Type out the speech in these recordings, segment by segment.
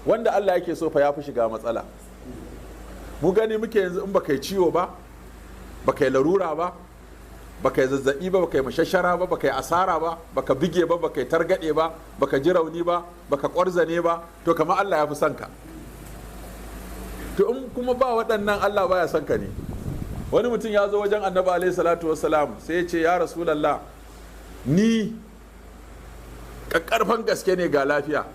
Wanda Allah yake so fa ya fi shiga matsala. Mu gani muke yanzu in baka yi ciwo ba, baka yi larura ba, baka yi zazzabi ba, baka yi mashashara ba, baka yi asara ba, baka bige ba, baka yi targaɗe ba, baka ji rauni ba, baka ƙwarzane ba, to kamar Allah ya fi son ka. To in kuma ba waɗannan, Allah baya son ka ne. Wani mutum ya zo wajen Annabi alaihi salatu wassalam, sai ya ce, "Ya Rasulallah, ni ƙaƙƙarfan gaske ne, ga lafiya."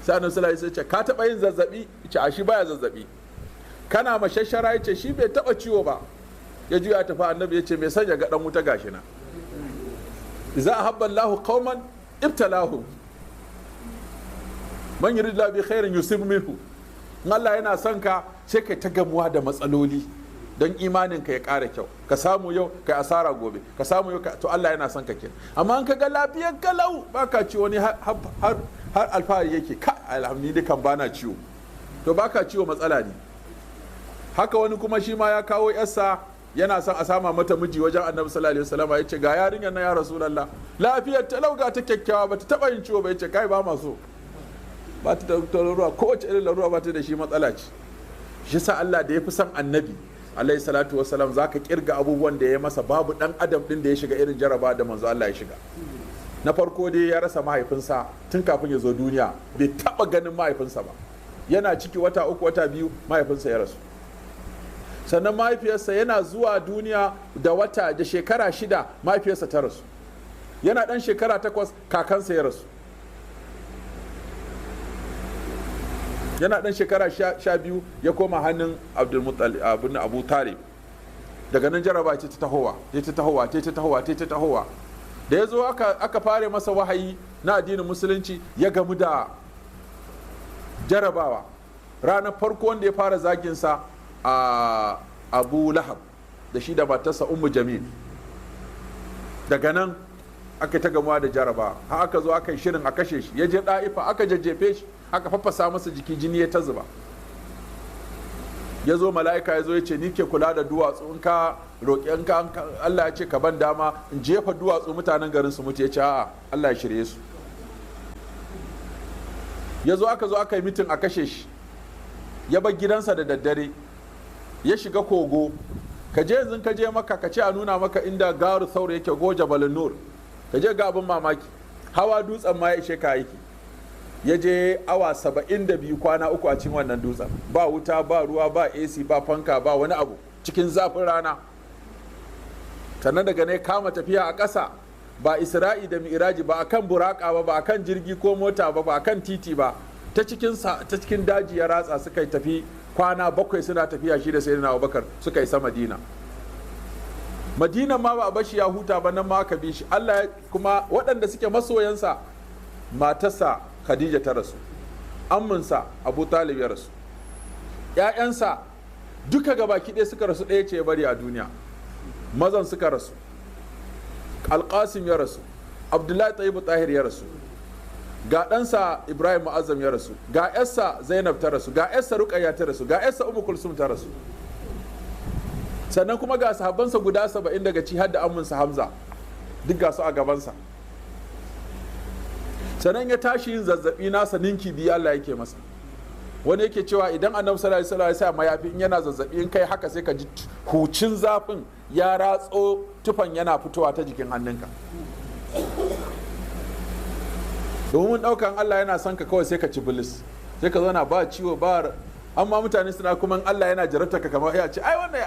Sai Annabi sallallahu alaihi wasallam ya ce, "Ka taɓa yin zazzabi?" Ce a shi baya zazzabi. "Kana mashashara?" Ya ce shi bai taɓa ciwo ba. Ya juya tafi. Annabi ya ce, "Mai sanya ga dan wuta gashi na." Iza ahabba Allahu qauman ibtalahu. Man yurid bi khairin yusib minhu. In Allah yana son ka, sai kai ta gamuwa da matsaloli don imanin ka ya ƙara kyau. Ka samu yau, kai asara gobe, ka samu yau, to Allah yana son ka kenan. Amma in ka ga lafiyar kalau, baka ci, wani har alfahari yake, "Ka alhamdulillah kan bana ciwo." To baka ciwo matsala ne. Haka wani kuma shi ma ya kawo yarsa, yana son a sama mata miji wajen Annabi sallallahu alaihi wasallam. Ya ce, "Ga yarinyar na, ya Rasulullah, lafiyar ta lauga, ta kyakkyawa, bata taba yin ciwo ba." Ya ce, "Kai, ba ma so, ba ta da larura, kowace irin larura ba ta da shi, matsala ce." Shi sa Allah da ya fi son Annabi alaihi salatu wasalam, zaka kirga abubuwan da ya masa, babu dan adam din da ya shiga irin jaraba da manzo Allah ya shiga. Na farko dai, ya rasa mahaifinsa tun kafin ya zo duniya, bai taba ganin mahaifinsa ba. Yana ciki wata 3, wata 2, mahaifinsa ya rasu. Sannan mahaifiyarsa, yana zuwa duniya da wata da shekara 6, mahaifiyarsa ta rasu. Yana dan shekara 8, kakansa ya rasu. Yana dan shekara 12, ya koma hannun Abdulmuttalib, Abu Talib. Daga nan jaraba ce ta tahowa, ta tahowa, ta tahowa, ta tahowa. Da ya zo aka fare masa wahayi na addinin Musulunci, ya gamu da jarabawa. Ranar farko wanda ya fara zaginsa a Abu Lahab, da shi da matarsa Ummu Jamil. Daga nan aka ta gamuwa da jaraba, har aka zo aka yi shirin a kashe shi. Ya je Ɗa'ifa, aka jajjefe shi, aka faffasa masa jiki, jini ya ta zuba. Ya zo, mala'ika ya zo ya ce, "Ni ke kula da duwatsu, in ka roƙi, in ka Allah ya ce ka ban dama in jefa duwatsu mutanen garin su mutu." Ya ce, "A'a, Allah ya shirye su." Ya zo, aka zo aka yi mitin a kashe shi. Ya bar gidansa da daddare, ya shiga kogo. Ka je yanzu, ka je Maka, ka ce a nuna maka inda Garu Saur yake, go Jabalin Nur, ka je ga abin mamaki. Hawa dutsen ma ya ishe ka aiki. Ya je awa 72, kwana 3 a cikin wannan dutsen, ba wuta, ba ruwa, ba AC, ba fanka, ba wani abu, cikin zafin rana. Sannan daga ne kama tafiya a ƙasa, ba Isra'i da Mi'raji ba, akan buraka ba, ba akan jirgi ko mota ba, ba akan titi ba, ta cikin daji ya ratsa. Suka yi tafi kwana 7 suna tafiya, shi da Sayyidina Abubakar, suka isa Madina. Madina ma ba a bashi ya huta ba, nan ma aka bi shi. Allah kuma waɗanda suke masoyansa, matarsa Khadija ta rasu, amminsa Abu Talib ya rasu, ‘ya'yansa duka gabaki ɗaya suka rasu, ɗaya ce ya bari a duniya. Mazan suka rasu, Alƙasim ya rasu, Abdullahi Tayyibu Tahir ya rasu, ga ɗansa Ibrahim Mu'azzam ya rasu, ga ‘yarsa Zainab ta rasu, ga ‘yarsa Ruqayya ta rasu, ga ‘yarsa Umu Kulsum ta rasu. Sannan kuma ga sahabbansa guda 70, daga ci har da amminsa Hamza, duk ga su a gabansa. Sannan ya tashi yin zazzabi, nasa ninki biyu Allah yake masa. Wani yake cewa idan Annabi sallallahu alaihi wasallam ya mayafi, in yana zazzabi, in kai haka sai ka ji hucin zafin ya ratso tufan, yana fitowa ta jikin hannunka. Domin daukan Allah yana son ka, kawai sai ka ci bilis, sai ka zauna ba ciwo ba. Amma mutane suna kuma Allah yana jarabta ka, kamar ya ce ai wannan